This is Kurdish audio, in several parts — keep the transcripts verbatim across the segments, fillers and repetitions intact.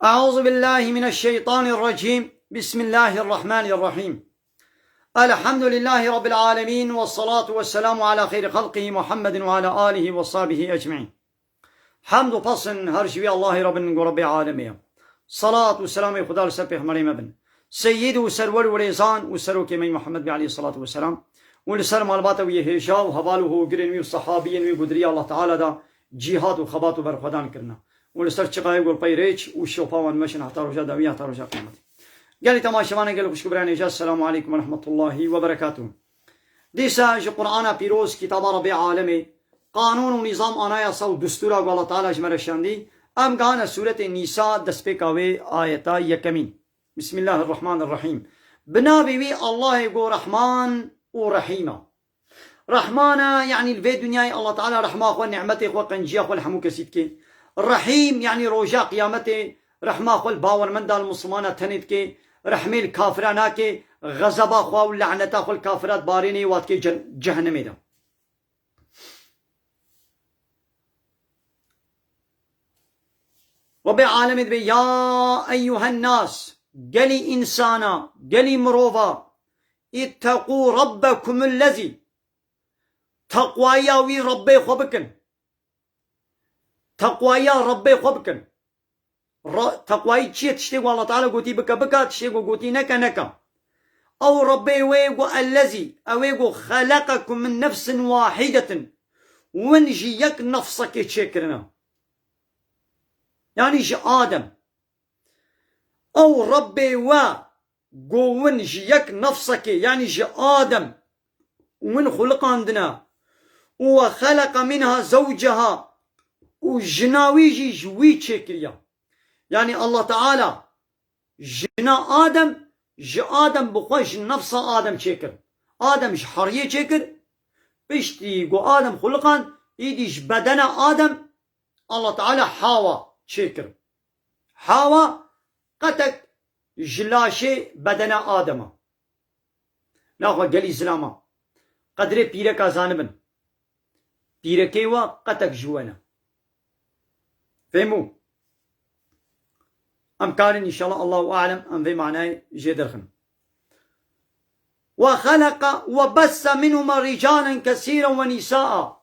أعوذ بالله من الشيطان الرجيم. بسم الله الرحمن الرحيم. الحمد لله رب العالمين، والصلاة والسلام على خير خلقه محمد وعلى آله وصحبه أجمعين. Hemd û pesn her ji wî Allahê re bin, ku Rebbê alemê ye. Salat û selamê Xuda li ser pêxemberê me bin. Seyyid û serwer û rêzan û serokê me Muhammed bî aleyhissalatu vesselam. Û li ser malbata wî yê hêja û heval û hogirên wî û sehabiyên wî ku di riya Allah Teala de cîhad û xebat û berxwedan kirine. Û li ser çiqayê ku li pey rêç û şopa wan meşin heta roja dawî, heta roja qiyametê. Gelî temaşevanên gel xwişk û birayên hêja, Selamu aleykum ve rahmetullahi ve berekatuh. Dîsa ji Qur'ana Pîroz, kitaba Rebbê alemê, qanûn û nîzam, anayasa û dustûra ku Allah Teala ji me re şandî, em gihane sûretê Nîsa, destpêka wê ayeta yekemîn. Bismillahirrahmanirrahîm. Bi navê wî Allahê ku Rehman û Rehîm e. Rehman e, yanî li vê dinyayê Allah Teala rehma xwe, nîmetê xwe, qenciya xwe li hemû kesî dike. Rehîm, yanî roja qiyametê rehma xwe li bawermenda, li Mislimana tenê dike. Rehmê li kafira nake, xezeba xwe û laneta xwe li kafira dibarêne, wa dike cen-, cehennemê de. Rebbê alemê dibê, ya eyyuhen nas, gelî însana, gelî mirova, ittaqû rabbekumul lezî, teqwaya wî Rebbê xwe bikin. Teqwaya Rebbê xwe bikin. Ra-, teqwayî çi ye? Tiştê ku Allah Teala gotî bike, bike, tiştê ku gotî neke, neke. Ew Rebbê wê ku ellezî, ew ê ku xeleqekum min nefsin wahidetin. Win ji yek nefsekê çêkirine. Yanî ji Adem. Ew Rebbê we ku win ji yek nefsekê, yanî ji Adem, win xuliqandine. Û we xeleqe minha zewceha, û jina wî jî ji wî çêkiriye. Yanî Allah Teala jina Adem, ji Adem bi xwe ji nefsa Adem çêkir. Adem ji heriyê çêkir, piştî ku Adem xuliqand, îdî ji bedena Adem Allah Teala Hawa çêkir. Hawa qetek ji laşê bedena Adem e. Naxwe gelî zilama. Qedrê pîreka zanibin. Pîrekê we qetek ji we ne. Fêmû? Em karin înşallah, Allahu alem, em vê manayê jê derxin. Ve xeleqa ve besse minhuma ricalen kesîren ve nîsaa.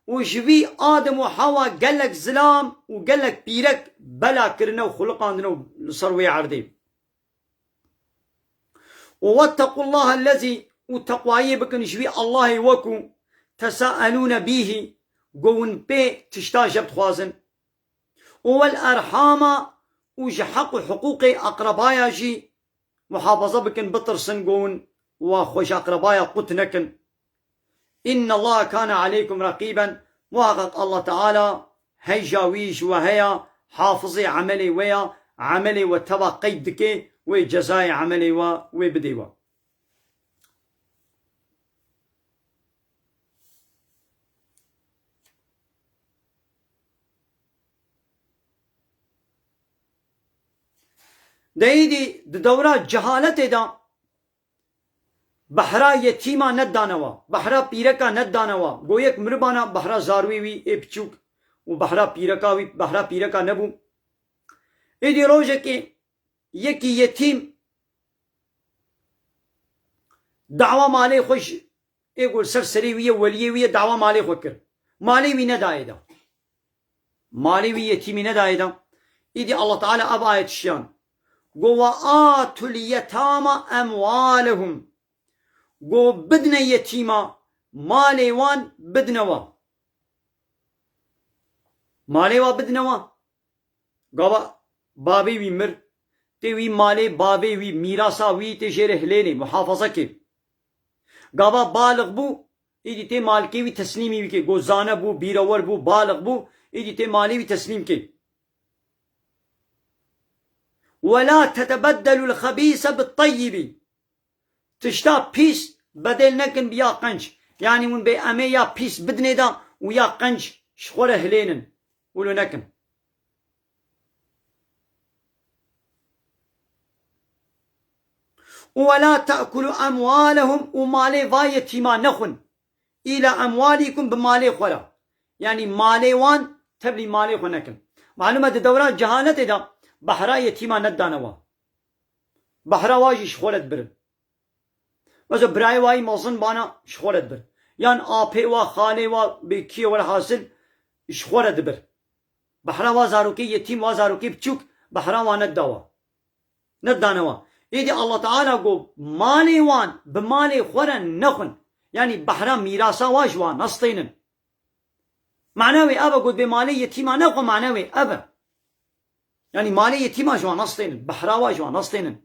Û ji vî Adem û Hawa gelek zilam û gelek pîrek bela kirine û xuliqandine û li ser wê erdê. Û wettequllaha ellezî, û teqwayê bikin ji vî Allahê we ku tesaelûne bîhî, ku hûn pê tişta jeb dixwazin. Û wel erhama, û ji heq û hiqûqê aqrebaya jî muhafaza bikin, bitirsin, ku hûn wa xwe ji aqrebaya qut nekin. Innallaha kana aleykum reqîben, muhaqqeq Allah Teala hêja wî ji we heye, hafizê emelê we ye, emelê we teva qeyd dike, wê cezayê emelê we wê bidê we. De îdî di dewra cehaletê de behra yetîma nedane wa, behra pîreka nedane wa. Go yek miribana behra zarwê wî ê piçûk û behra pîreka wî, behra pîreka nebû. Êdî rojekê yekî yetîm dawa malê xwe ji ê ku li ser serê wî ye, weliyê wî ye, dawa malê xwe kir. Malê wî nedayê de. Malê wî yetîmî nedayê de. Îdî Allah Teala ev ayet şiyan. Go, "Ve atul yetama emwalehum." Go, "Bidine yetîma malê wan, bidine wa." Malê wa bidine wa. Gava bavê wî mir, tê wî malê bavê wî, mîrasa wî tê jê re hilênê, muhafaza kê. Gava balix bû, îdî tê malkê wî teslîmî wî kê. Go zane bû, bîrewer bû, balix bû, îdî tê malê wî teslîm kê. "Ve la tetebeddelul xebîse bit teyyibi." Tişta pîs bedêl nekin bi ya qenc. Yanî hûn bê em ê ya pîs bidinê de û ya qenc ji xwe re hilênin. Wilo nekin. "Ve la te'kulu emwalehum", û malê va yetîma nexwin. "Îla emwalîkum", bi malê xwe re. Yanî malê wan tevlî malê xwe nekin. Malûm e di dewra cehaletê de Behra yetîma nedane wa. Behra wa jî ji xwe re dibirin. Mesela birayê wa yî mezin bana ji xwe re dibir. Yan apê wa, xalê wa, bê kî ye, welhasil ji xwe re dibir. Behra wa zarokê yetîm, wa zarokê biçûk, behra wa nedda wa. Nedane wa. Êdî Allah Teala got, malê wan bi malê xwe re nexwin. Yanî behra mîrasa wa ji wan nestênin. Mana wê ev e, got bê malê yetîma nexwe, mana wê ev e. Yanî malê yetîma ji wan nestênin, behra wa ji wan nestênin.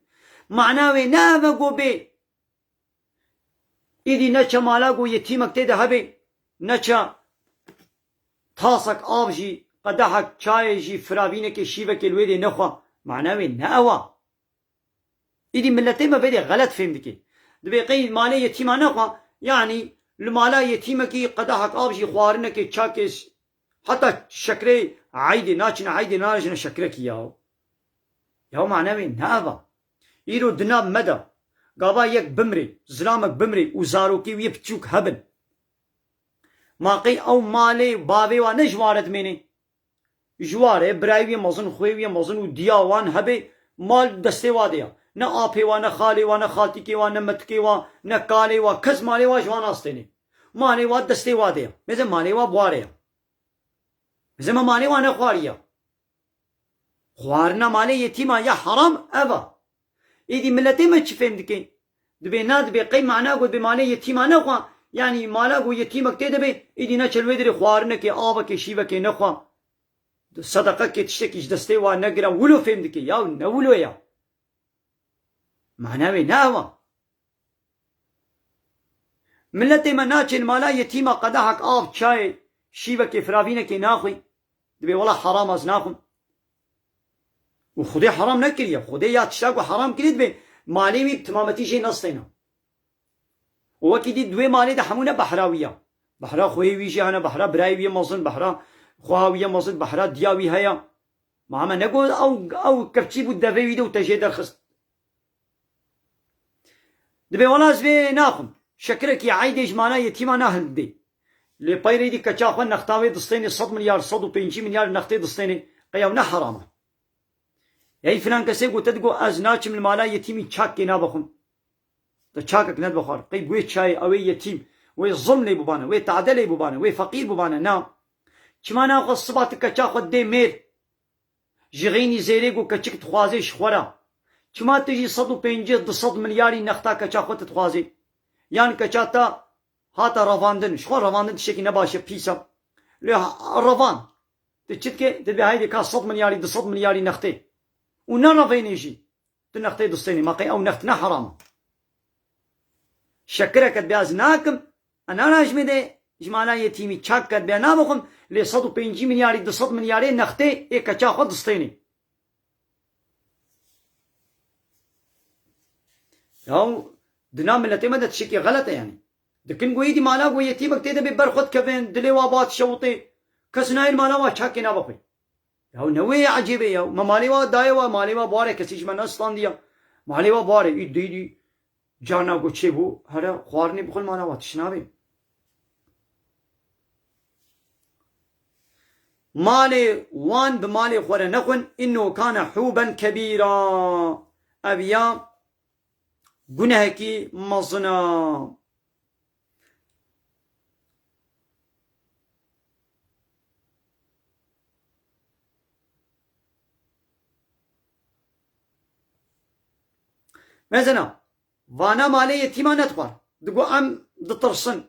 Mana wê ne ev e, got bê Îdî neçe mala ku yetîmek tê de hebe, neçe tasek av jî, qedehek çayê jî, firavînekê, şîvekê li wê dê nexwe. Mana wê ne ew a. Îdî miletê me vê dê xelet fêm dike. Dibê qey malê yetîma nexwe, yanî li mala yetîmekî qedehek av jî, xwarinekê, çakê, Heta şekrê eydê naçine, eydê narêjine şekrekî ya. Ya mane wê ne eva. Îro di nav me de gava yek bimrê, zilamek bimrê û zarokê wî yê piçûk hebin. Ma qey ew malê bavê wa ne ji wan re dimêne? Ji wan re, birayê wî yê mezin, xwê wî yê mezin û diya wan hebê, mal destê wa de ya. Ne apê wa, ne xalê wa, ne xaltîkê wa, ne metikê wa, ne kalê wa, kes malê wa ji wan nastêne. Malê wa destê wa de ya. Mêze malê wa bi wa re ya. Zema malê wan ne xwariya. Xwarina malê yetîma ya heram ev a. Êdî miletê me çi fêm dike? Dibê na dibê qey mana got bê malê yetîma nexwa, yanî mala got yetîmek tê de bê, êdî neçe li wê dirê xwarinekê, avekê, şîvekê nexwa. Sedeqekê tiştekî ji destê wan negire, wilo fêm dike. Ya ne wilo ya. Mana wê ne ew a. Miletê me naçên mala yetîma qedehek av, çayê, şîvekê, firavînekê naxwî. Dibê wela heram ez naxwim. Û Xwedê heram nekiriye. Xwedê ya tişta ku heram kiriye dibê malê wî bi timametî jê nestêne. Û wekî dî di wê malê de hemû ne behra wî ya. Behra xweyê wî jî hene, behra birayê wî yê mezin, behra xweha wî yê mezin, behra diya wî heye. Ma heme negot ew, ew kevçî bû devê wî de û te jê derxist. Dibê wela ez vê naxwim. Şekirekî eydê ji mala yetîma nahildê. Lê peyrê dî keça xwe nexta wê distênê sed milyar, sed û pêncî milyar nextê distênê. Qey ew ne heram e? Ey filan kesê gote digo ez naçim li mala yetîmî çakê nabexwim. De çakek nedibexwar. Qey bi wê çayê ew ê yetîm, wê zilm lê bibane, wê tade lê bibane, wê feqîr bibane, na. Çima naxwe siba tu keça xwe dê mêr? Ji xeynî zêrê ku keçik dixwazê ji xwe re. Çima tu jî sed û pêncî, du sed milyarî nexta keça xwe tu dixwazê? Yan keça te hate revandin. Ji xwe revandin tiştekî ne baş e, pîs e. Lê ha-, revand. Tu çi dikê? Tu dibê haydê ka sed milyarî, du sed milyarî nextê. Û nerevênê jî. Tu nextê distênî, ma qey ew next ne heram e? Şekireke dibê ez nakim, e nana ji min de ji mala yetîmî çak ke dibê nabixwim, lê sed û pêncî milyarî, du sed milyarê nextê ê keça xwe distênî. Ya di nav miletê me de tiştekî xelet e yanî. Dikin goyî dî mala go yetîmek tê de bê ber xwe dikevin, dilê wa ba dişewitê. Kes nayên mala wa çakê nabixwê. Ya ne wê ye ecêbê ya. Me malê wa dayê wa, malê wa bare kesî ji me nestandiya. Malê wa bare, î dî dî. Carna ku çêbû, here xwarinê bixwin mala wa, tişt nabê. Malê wan bi malê xwe re nexwin, inno kane huben kebîra. Ev ya gunehekî mezin a. Mezina, vana malê yetîma nedixwar. Digo em ditirsin,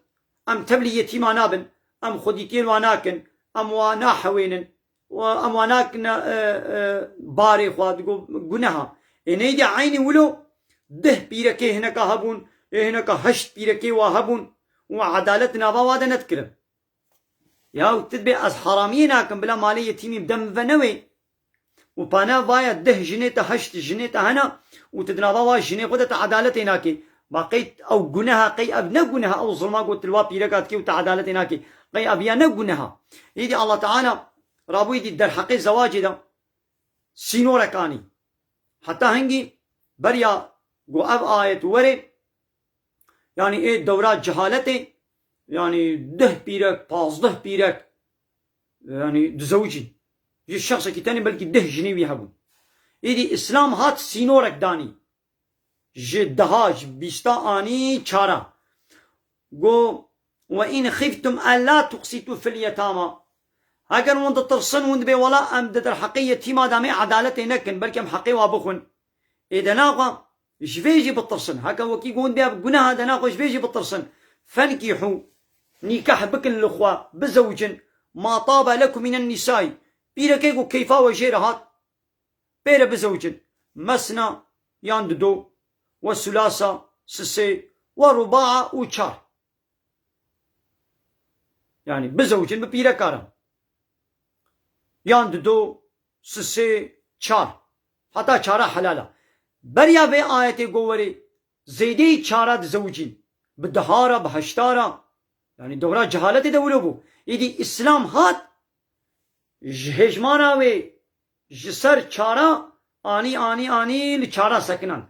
em tevlî yetîma nabin, em xwedîtiyên wa nakin, em wa nahewênin. Û em wan nakin, e, e, barê xwe, digo guneha. Ê neyde eynî wilo deh pîrekê hineka hebûn, ê hineka heşt pîrekê wa hebûn û edalet di nava wa de nedikirin. Ya tu dibê ez haramiyê nakim, bila malê yetîmî bi dem ve newê. Û pana vaya deh jinê te, heşt jinê te hene û tu di nava wa jinê xwe de tu edaletê nakê. Ba qey ew guneha, qey ev ne guneha, ew zilma got tu li wa pîreka dikê û tu edaletê nakê. Qey ev ya ne guneha. Îdî Allah Teala rabûyî dî derheqê zewacê de sînorek anî. Heta hingî beriya ku ev ayet were, yanî ê dewra cehaletê, yanî deh pîrek, pazdeh pîrek, yanî dizewicîn. Ji şexsekî tenê belkî deh jinê wî hebûn. Îdî Îslam hat sînorek danî. Ji deha, ji bîsta anî çara. Go, "Ve in xiftum ella tuqsitu fil yetama." Heger hûn ditirsin, hûn dibê, "Wela em di derheqê yetîma de em ê edaletê nekin, belkî em heqê wa bixwin." Ê de naxwe ji vê jî bitirsin. Heke wekî go hûn dibê ev guneha, de naxwe ji vê jî bitirsin. "Fenkîhû, nîkah bikin li xwe, bizewcin, ma tabe lekum mînen nîsay." Pîrekê ku keyfa we jê re hat, pê re bizewcin. Mesna, yan dido, we sulasa, sisê, we rubaa û çar. Yani bizewcin bi pîreka re. Yan dido, sisê, çar. Heta çara helal a. Beriya vê ayetê go werê, zêdeyî çara dizewicîn. Bi deha re, bi heşta re. Yani dewra cehaletê de wilo bû. Îdî Îslam hat, ji hejmara wê ji ser çara anî, anî, anî li çara sekinan.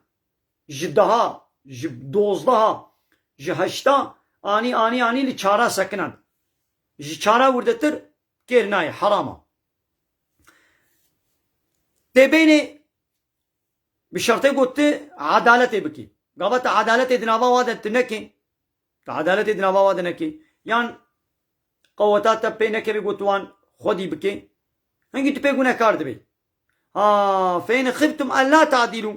Ji deha, ji dozdeha, ji heşta anî, anî, anî li çara sekinan. Ji çara wirdetir kêr nayê, heram a. Tê bênê bi şertê ku tu edaletê bikî. Gava tu edaletê di nava wa de tu nekî, tu edaletê di nava wa de nekî, yan qeweta te pê nekevê ku tu wan xwedî bikê, hingî tu pê gunekar dibê. Ha, fe in xiftum ella ta'dilû.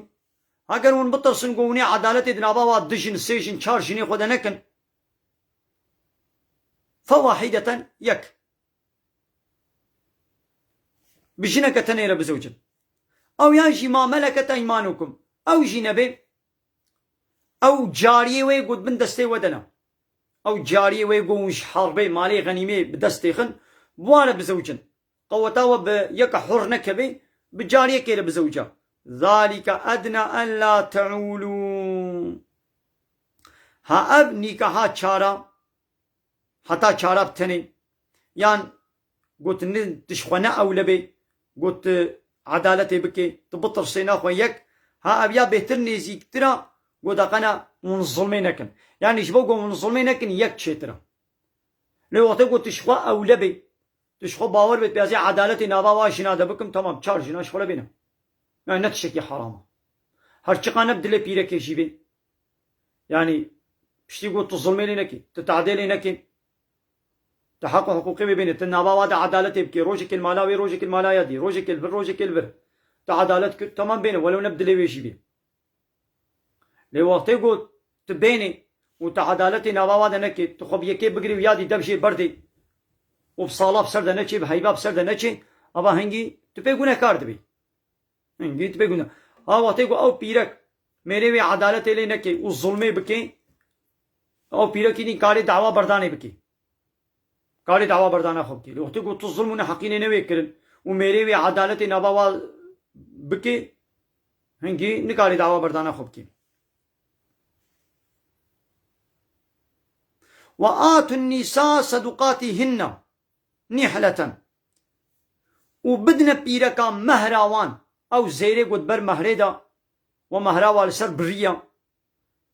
Heger hûn bitirsin ku hûn ê edaletê di nava wa du jin, sê jin, çar jinê xwe de nekin, fe wahideten, yek. Bi jineke tenê re bizewcin. Ew yan jî ma meleket eymanukum. Ew jî nebê, ew cariyê wê ku di bin destê we de ne. Ew cariyê wê ku hûn ji herbê, malê xenîmê bi dest têxin, bi wan re bizewcin. Qeweta we bi yeke hur nekevê, bi cariyekê re bizewca. Zalike edna en la teûlû. Ha ev nîkaha çara, heta çara bi tenê. Yan got ni tu ji xwe ne ewle bê, got tu edaletê bikê, tu bitirsê naxwe yek. Ha ev ya bêhtir nêzîktir a, got deqena hûn zilmê nekin. Yani ji bo ku hûn zilmê nekin yek çêtir a. Lê wextê got tu ji xwe ewle bê, tu ji xwe bawer bê, piyazê edaletê nava wa jina de bikim, tamam, çar jina ji xwe re bêne. Yani ne tiştekî heram a. Her çiqa ne bi dilê pîrekê jî bê. Yani piştî got tu zilmê lê nekî, tu tadê lê nekî. Tu heq û hiqûqê wê bêne, tu nava wa de edaletê bikê, rojekê li mala wê, rojekê li mala ya dî, rojekê li vir, rojekê li vir. Tu edalet kir, tamam bêne, welew ne bi dilê wê jî bê. Lê wextê got tu bênê û tu edaletê nava wa de nekê, tu xwe bi yekê bigirî û ya dî dev jê berdê û bi sala bi ser de neçê, bi heyva bi ser de neçê, ava hingî tu pê gunekar dibî. Hingî tu pê guna. Ha wextê ku ew pîrek mêrê wê edaletê lê nekê û zulmê bikê, ew pîrekî din karê dawa berdanê bikê. Karê dawa berdana xwe bikê. Lê wextê ku tu zulm û neheqînê newê kirin û mêrê wê edaletê nava wa bikê, hingî nikarê dawa berdana xwe bikê. Ve atun nîsa seduqatîhinne nihleten. Û bidine pîreka mehra wan, ew zêrê got ber mehrê de, we mehra wa li ser biriya,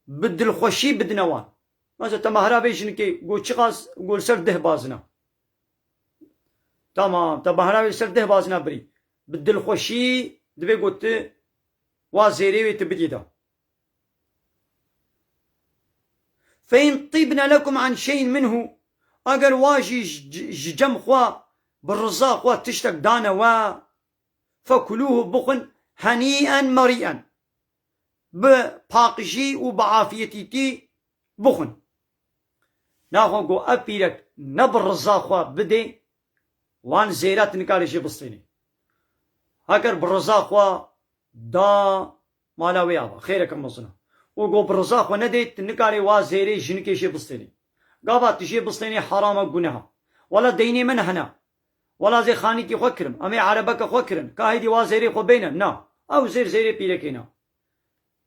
bi dilxweşî bidine wan. Mesela te mehra vê jinikê got çiqas, got li ser deh bazina. Tamam, te mehra wê li ser deh bazina birî. Bi dilxweşî divê got tu wa zêrê wê tu bidî de. Fe in tîbne lekum an şeyin minhu, eger wa jî ji, ji cem xwe bi riza xwe tiştek dane we, fekulûhu, bixwin, henîen merîen, bi paqijî û bi afiyetîtî bixwin. Naxwe got ev pîrek ne bi riza xwe bidê, wan zêra tu nikarê jê bistênî. Heger bi riza xwe da mala wê ava, xêreke mezin e. Û got bi riza xwe nedê, tu nikarê wa zêrê jinikê jê bistênî. Gava tu jê bistênî heram e, guneh e. Wela deynê min hene. Wela ez ê xanîkî xwe kirim. Em ê erebeke xwe kirin. Ka hêdî wa zêrê xwe bêne. Na. Ew zêr zêrê pîrekê ne.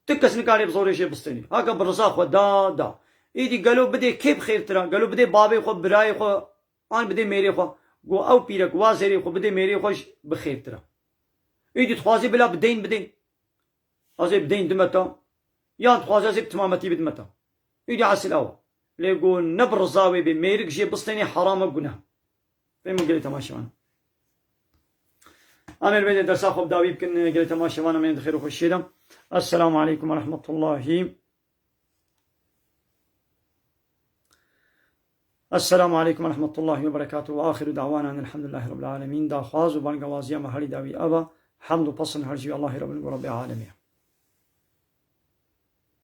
Tu kes nikarê bi zorê jê bistênî. Heke bi riza xwe da, da. Îdî gelo bidê kê bi xêrtir e? Gelo bidê bavê xwe, birayê xwe, an bidê mêrê xwe? Got ew pîrek wa zêrê xwe bidê mêrê xwe ji bi xêrtir e. Îdî dixwazî bila bi deyn bidê. Ez ê bi deyn dime te. Yan dixwazî ez ê bi timametî bidime te. Îdî esil ew e. Lê got ne bi riza wê bê, mêrik jê bistênê heram e, guneh. Fehmo gelê temaşevan. Em ê li vê dersa xwe bi dawî bikin, gelê temaşevana me yên di xêr û xweşiyê de. Esselamu aleykum ve rahmetullahi. Esselamu aleykum ve rahmetullahi ve berekatuhu. Ve axiru da'wana enelhamdülillahi rabbil alemin. Daxwaz û bangewaziya me herî dawî ev e. Hemd û pesn her jî Allahê Rabbin û Rabbê alemê.